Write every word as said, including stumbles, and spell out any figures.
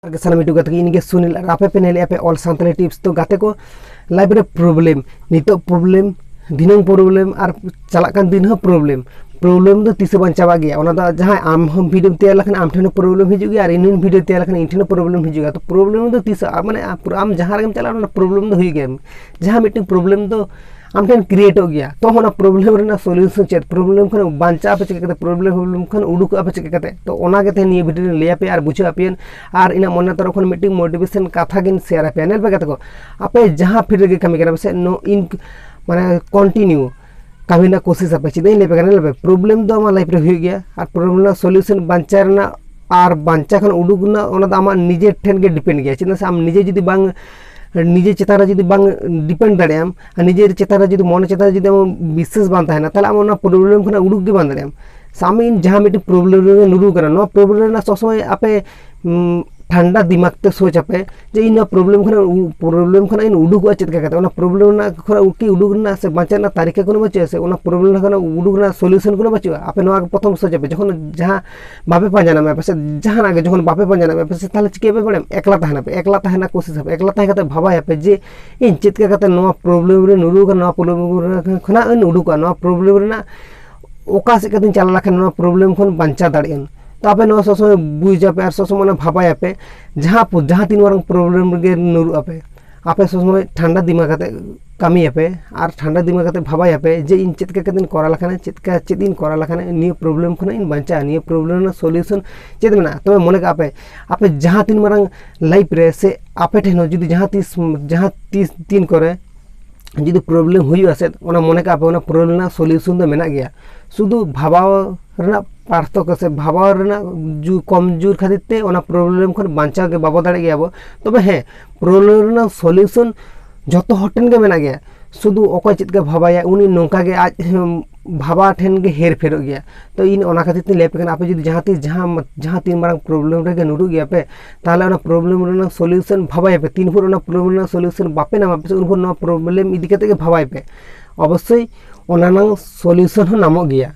ᱟᱨ ᱥᱟᱱᱟᱢ YouTube ᱜᱟᱛᱮ ᱠᱚ, ᱤᱧ ᱜᱮ ᱥᱩᱱᱤᱞ, ᱟᱨ ᱟᱯᱮ ᱯᱮ ᱧᱮᱞᱮᱫᱼᱟ ᱯᱮ All Santali Tips᱾ ᱛᱚ ᱜᱟᱛᱮ ᱠᱚ, life ᱨᱮ problem, ᱱᱤᱛᱚᱜ problem, ᱫᱤᱱᱟᱹᱢ problem, ᱟᱨ ᱪᱟᱞᱟᱜ ᱠᱟᱱ ᱫᱤᱱ ᱦᱚᱸ problem᱾ Problem ᱫᱚ ᱛᱤᱥ ᱦᱚᱸ ᱵᱟᱝ ᱪᱟᱵᱟᱜ ᱜᱮᱭᱟ᱾ ᱚᱱᱟ ᱫᱚ ᱡᱟᱦᱟᱸᱭ ᱟᱢ ᱦᱚᱸ video ᱛᱮᱭᱟᱨ ᱞᱮᱠᱷᱟᱱ ᱟᱢ ᱴᱷᱮᱱ ᱦᱚᱸ problem ᱦᱤᱡᱩᱜ ᱜᱮᱭᱟ, ᱟᱨ ᱤᱧ ᱦᱚᱸ video ᱛᱮᱭᱟᱨ ᱞᱮᱠᱷᱟᱱ ᱤᱧ ᱴᱷᱮᱱ ᱦᱚᱸ problem ᱦᱤᱡᱩᱜ ᱜᱮᱭᱟ᱾ ᱛᱚ problem ᱫᱚ ᱛᱤᱥ ᱦᱚᱸ, ᱢᱟᱱᱮ ᱟᱢ ᱡᱟᱦᱟᱸ ᱨᱮᱜᱮᱢ ᱪᱟᱞᱟᱜᱼᱟ, ᱚᱱᱟ problem ᱫᱚ ᱦᱩᱭᱩᱜ ᱜᱮᱭᱟ᱾ ᱡᱟᱦᱟᱸ ᱢᱤᱫᱴᱮᱱ problem ᱫᱚ ᱟᱢ ᱴᱷᱮᱱ createᱚᱜ ᱜᱮᱭᱟ᱾ ᱛᱚ ᱚᱱᱟ problem ᱨᱮᱱᱟᱜ solution ᱪᱮᱫ? Problem ᱠᱷᱚᱱ ᱵᱟᱧᱪᱟᱜ ᱟᱯᱮ ᱪᱤᱠᱟᱹ ᱠᱟᱛᱮ? Problem, problem ᱠᱷᱚᱱ ᱩᱰᱩᱠᱚᱜ ᱟᱯᱮ ᱪᱤᱠᱟᱹ ᱠᱟᱛᱮ? ᱛᱚ ᱚᱱᱟ ᱜᱮ ᱛᱮᱦᱮᱧ ᱱᱤᱭᱟᱹ video ᱨᱮᱧ ᱞᱟᱹᱭ ᱟᱯᱮᱭᱟ ᱟᱨ ᱵᱩᱡᱷᱟᱹᱣ ᱟᱯᱮᱭᱟᱹᱧ᱾ ᱟᱨ ᱤᱧᱟᱹᱜ ᱢᱚᱱᱮ ᱛᱚᱨᱚᱯ ᱠᱷᱚᱱ ᱢᱤᱫᱴᱤᱡ motivation ᱠᱟᱛᱷᱟ ᱜᱤᱧ share ᱟᱯᱮᱭᱟ᱾ ᱧᱮᱞ ᱯᱮ ᱜᱟᱛᱮ ᱠᱚ, ᱟᱯᱮ ᱡᱟᱦᱟᱸ field ᱨᱮᱜᱮ ᱠᱟᱹᱢᱤ ᱠᱟᱱᱟ ᱯᱮ ᱥᱮ, no in, ᱢᱟᱱᱮ continue ᱠᱟᱹᱢᱤ ᱨᱮᱱᱟᱜ ᱠᱳᱥᱤᱥ ᱟᱯᱮ᱾ ᱪᱮᱫᱟᱜ ᱤᱧ ᱞᱟᱹᱭ ᱟᱯᱮ ᱠᱟᱱᱟ? ᱧᱮᱞ ᱯᱮ, problem ᱫᱚ ᱟᱢᱟᱜ life ᱨᱮ ᱦᱩᱭᱩᱜ ᱜᱮᱭᱟ, ᱟᱨ problem ᱨᱮᱱᱟᱜ solution ᱵᱟᱧᱪᱟᱣ ᱨᱮᱱᱟᱜ ᱟᱨ ᱵᱟᱧᱪᱟᱣ ᱠᱷᱚᱱ ᱩᱰᱩᱠ ᱨᱮᱱᱟᱜ, ᱚᱱᱟ ᱫᱚ ᱟᱢᱟᱜ ᱱᱤᱡᱮ ᱴᱷᱮᱱ ᱜᱮ depend ᱜᱮᱭᱟ᱾ ᱪᱮᱫᱟᱜ ᱥᱮ ᱟᱢ ᱱᱤᱡᱮ ᱡᱩᱫᱤ ᱵᱟᱝ, ᱱᱤᱡᱮ ᱪᱮᱛᱟᱱ ᱨᱮ ᱡᱩᱫᱤ ᱵᱟᱝ depend ᱫᱟᱲᱮᱭᱟᱜ ᱟᱢ, ᱟᱨ ᱱᱤᱡᱮ ᱪᱮᱛᱟᱱ ᱨᱮ ᱡᱩᱫᱤ, ᱢᱚᱱᱮ ᱪᱮᱛᱟᱱ ᱨᱮ ᱡᱩᱫᱤ ᱟᱢᱟᱜ ᱵᱤᱥᱥᱟᱹᱥ ᱵᱟᱝ ᱛᱟᱦᱮᱱᱟ, ᱛᱟᱦᱚᱞᱮ ᱟᱢ ᱚᱱᱟ problem ᱠᱷᱚᱱᱟᱜ ᱩᱰᱩᱠ ᱜᱮ ᱵᱟᱝ ᱫᱟᱲᱮᱭᱟᱜ ᱟᱢ᱾ ᱥᱟᱵ ᱢᱮ, ᱤᱧ ᱡᱟᱦᱟᱸ ᱢᱤᱫᱴᱤᱡ problem ᱨᱮ ᱧᱩᱨᱩ ᱠᱟᱱᱟ, ᱱᱚᱣᱟ problem ᱨᱮᱱᱟᱜ ᱥᱚᱵᱽ ᱥᱚᱢᱚᱭ ᱟᱯᱮ, ᱩᱢ, ᱴᱷᱟᱱᱰᱟ ᱫᱤᱢᱟᱜᱽ ᱛᱮ ᱥᱳᱪ ᱟᱯᱮ ᱡᱮ ᱤᱧ ᱱᱚᱣᱟ problem ᱠᱷᱚᱱᱟᱜ ᱩ-, problem ᱠᱷᱚᱱᱟᱜ ᱤᱧ ᱩᱰᱩᱠᱚᱜᱼᱟ ᱪᱮᱫ ᱞᱮᱠᱟ ᱠᱟᱛᱮ? ᱚᱱᱟ problem ᱨᱮᱱᱟᱜ ᱠᱷᱚᱱᱟᱜ ᱩᱠᱤ ᱩᱰᱩᱠ ᱨᱮᱱᱟᱜ ᱥᱮ ᱵᱟᱧᱪᱟᱣ ᱨᱮᱱᱟᱜ ᱛᱟᱹᱨᱤᱠᱟ ᱠᱳᱱᱳ ᱵᱟᱹᱪᱩᱜᱼᱟ, ᱥᱮ ᱚᱱᱟ problem ᱠᱷᱚᱱᱟᱜ ᱩᱰᱩᱠ ᱨᱮᱱᱟᱜ solution ᱠᱳᱱᱳ ᱵᱟᱹᱪᱩᱜᱼᱟ᱾ ᱟᱯᱮ ᱱᱚᱣᱟ ᱜᱮ ᱯᱨᱚᱛᱷᱚᱢ ᱥᱳᱪ ᱟᱯᱮ, ᱡᱚᱠᱷᱚᱱ ᱡᱟᱦᱟᱸ ᱵᱟᱯᱮ ᱯᱟᱸᱡᱟ ᱧᱟᱢᱟ ᱯᱮ ᱥᱮ ᱡᱟᱦᱟᱱᱟᱜ ᱜᱮ ᱡᱚᱠᱷᱚᱱ ᱵᱟᱯᱮ ᱯᱟᱸᱡᱟ ᱧᱟᱢᱟ ᱯᱮ ᱥᱮ, ᱛᱟᱦᱚᱞᱮ ᱪᱤᱠᱟᱹᱭᱟᱯᱮ ᱵᱟᱲᱟᱭᱟᱢ? ᱮᱠᱞᱟ ᱛᱟᱦᱮᱱᱟᱯᱮ, ᱮᱠᱞᱟ ᱛᱟᱦᱮᱱᱟ ᱠᱳᱥᱤᱥ ᱟᱯᱮ, ᱮᱠᱞᱟ ᱛᱟᱦᱮᱸ ᱠᱟᱛᱮ ᱵᱷᱟᱵᱟᱭᱟᱯᱮ ᱡᱮ ᱤᱧ ᱪᱮᱫ ᱞᱮᱠᱟ ᱠᱟᱛᱮ ᱱᱚᱣᱟ problem ᱨᱮ ᱧᱩᱨᱩ ᱟᱠᱟᱱᱟ, ᱱᱚᱣᱟ problem ᱠᱷᱚᱱᱟᱜ ᱤᱧ ᱩᱰᱩᱠᱚᱜᱼᱟ, ᱱᱚᱣᱟ problem ᱨᱮᱱᱟᱜ ᱚᱠᱟ ᱥᱮᱫ ᱠᱟᱛᱮᱧ ᱪᱟᱞᱟᱣ ᱞᱮᱠᱷᱟᱱ ᱱᱚᱣᱟ problem ᱠᱷᱚᱱ ᱵᱟᱧᱪᱟᱣ ᱫᱟᱲᱮᱭᱟᱜ ᱟᱹᱧ᱾ ᱛᱚ ᱟᱯᱮ ᱱᱚᱣᱟ ᱥᱚᱵᱽ ᱥᱚᱢᱚᱭ ᱵᱩᱡᱟᱯᱮ ᱟᱨ ᱥᱚᱵᱽ ᱥᱚᱢᱚᱭ ᱚᱱᱟ ᱵᱷᱟᱵᱟᱭᱟᱯᱮ, ᱡᱟᱦᱟᱸ ᱯᱚ-, ᱡᱟᱦᱟᱸ ᱛᱤᱱ ᱢᱟᱨᱟᱝ problem ᱨᱮᱜᱮ ᱧᱩᱨᱩᱜ ᱟᱯᱮ, ᱟᱯᱮ ᱥᱚᱵᱽ ᱥᱚᱢᱚᱭ ᱴᱷᱟᱱᱰᱟ ᱫᱤᱢᱟᱜᱽ ᱠᱟᱛᱮ ᱠᱟᱹᱢᱤᱭᱟᱯᱮ ᱟᱨ ᱴᱷᱟᱱᱰᱟ ᱫᱤᱢᱟᱜᱽ ᱠᱟᱛᱮ ᱵᱷᱟᱵᱟᱭᱟᱯᱮ ᱡᱮ ᱤᱧ ᱪᱮᱫ ᱞᱮᱠᱟ ᱠᱟᱛᱮᱧ ᱠᱚᱨᱟᱣ ᱞᱮᱠᱷᱟᱱ, ᱪᱮᱫ ᱠᱟ, ᱪᱮᱫ ᱤᱧ ᱠᱚᱨᱟᱣ ᱞᱮᱠᱷᱟᱱ ᱱᱤᱭᱟᱹ problem ᱠᱷᱚᱱᱟᱜ ᱤᱧ ᱵᱟᱧᱪᱟᱜᱼᱟ, ᱱᱤᱭᱟᱹ problem ᱨᱮᱱᱟᱜ solution ᱪᱮᱫ ᱢᱮᱱᱟᱜᱼᱟ᱾ ᱛᱚᱵᱮ ᱢᱚᱱᱮ ᱠᱟᱜ ᱯᱮ, ᱟᱯᱮ ᱡᱟᱦᱟᱸ ᱛᱤᱱ ᱢᱟᱨᱟᱝ life ᱨᱮ ᱥᱮ ᱟᱯᱮ ᱴᱷᱮᱱ ᱦᱚᱸ ᱡᱩᱫᱤ ᱡᱟᱦᱟᱸ ᱛᱤᱥ, ᱡᱟᱦᱟᱸ ᱛᱤᱥ ᱫᱤᱱ ᱠᱚᱨᱮ ᱡᱩᱫᱤ problem ᱦᱩᱭᱩᱜᱼᱟ ᱥᱮ, ᱚᱱᱟ ᱢᱚᱱᱮ ᱠᱟᱜ ᱯᱮ, ᱚᱱᱟ problem ᱨᱮᱱᱟᱜ solution ᱫᱚ ᱢᱮᱱᱟᱜ ᱜᱮᱭᱟ᱾ ᱥᱩᱫᱷᱩ ᱵᱷᱟᱵᱟᱣ ᱨᱮᱱᱟᱜ ᱯᱟᱨᱛᱷᱚᱠᱠᱚ ᱥᱮ ᱵᱷᱟᱵᱟᱣ ᱨᱮᱱᱟᱜ ᱡᱩ-, ᱠᱚᱢ ᱡᱳᱨ ᱠᱷᱟᱹᱛᱤᱨ ᱛᱮ ᱚᱱᱟ problem ᱠᱷᱚᱱ ᱵᱟᱧᱪᱟᱣ ᱜᱮ ᱵᱟᱵᱚ ᱫᱟᱲᱮᱭᱟᱜ ᱜᱮᱭᱟ ᱵᱚ᱾ ᱛᱚᱵᱮ ᱦᱮᱸ, problem ᱨᱮᱱᱟᱜ solution ᱡᱚᱛᱚ ᱦᱚᱲ ᱴᱷᱮᱱ ᱜᱮ ᱢᱮᱱᱟᱜ ᱜᱮᱭᱟ᱾ ᱥᱩᱫᱷᱩ ᱚᱠᱚᱭ ᱪᱮᱫ ᱞᱮᱠᱟ ᱵᱷᱟᱵᱟᱭᱟ, ᱩᱱᱤ ᱱᱚᱝᱠᱟ ᱜᱮ ᱟᱡ, ᱦᱮᱸ, ᱵᱷᱟᱵᱟ ᱴᱷᱮᱱ ᱜᱮ ᱦᱮᱨ ᱯᱷᱮᱨᱚᱜ ᱜᱮᱭᱟ᱾ ᱛᱚ ᱤᱧ ᱚᱱᱟ ᱠᱷᱟᱹᱛᱤᱨ ᱛᱤᱧ ᱞᱟᱹᱭ ᱟᱯᱮ ᱠᱟᱱᱟ, ᱟᱯᱮ ᱡᱩᱫᱤ ᱡᱟᱦᱟᱸ ᱛᱤᱥ, ᱡᱟᱦᱟᱸ, ᱡᱟᱦᱟᱸ ᱛᱤᱱ ᱢᱟᱨᱟᱝ problem ᱨᱮᱜᱮ ᱧᱩᱨᱩᱜ ᱜᱮᱭᱟ ᱯᱮ, ᱛᱟᱦᱚᱞᱮ ᱚᱱᱟ problem ᱨᱮᱱᱟᱜ solution ᱵᱷᱟᱵᱟᱭᱟᱯᱮ᱾ ᱛᱤᱱ ᱵᱷᱳᱨ ᱚᱱᱟ problem ᱨᱮᱱᱟᱜ solution ᱵᱟᱯᱮ ᱧᱟᱢᱟ ᱯᱮ ᱥᱮ, ᱩᱱ ᱵᱷᱳᱨ ᱱᱚᱣᱟ problem ᱤᱫᱤ ᱠᱟᱛᱮ ᱜᱮ ᱵᱷᱟᱵᱟᱭ ᱯᱮ᱾ ᱚᱵᱚᱥᱥᱳᱭ ᱚᱱᱟ ᱨᱮᱱᱟᱜ solution ᱦᱚᱸ ᱧᱟᱢᱚᱜ ᱜᱮᱭᱟ᱾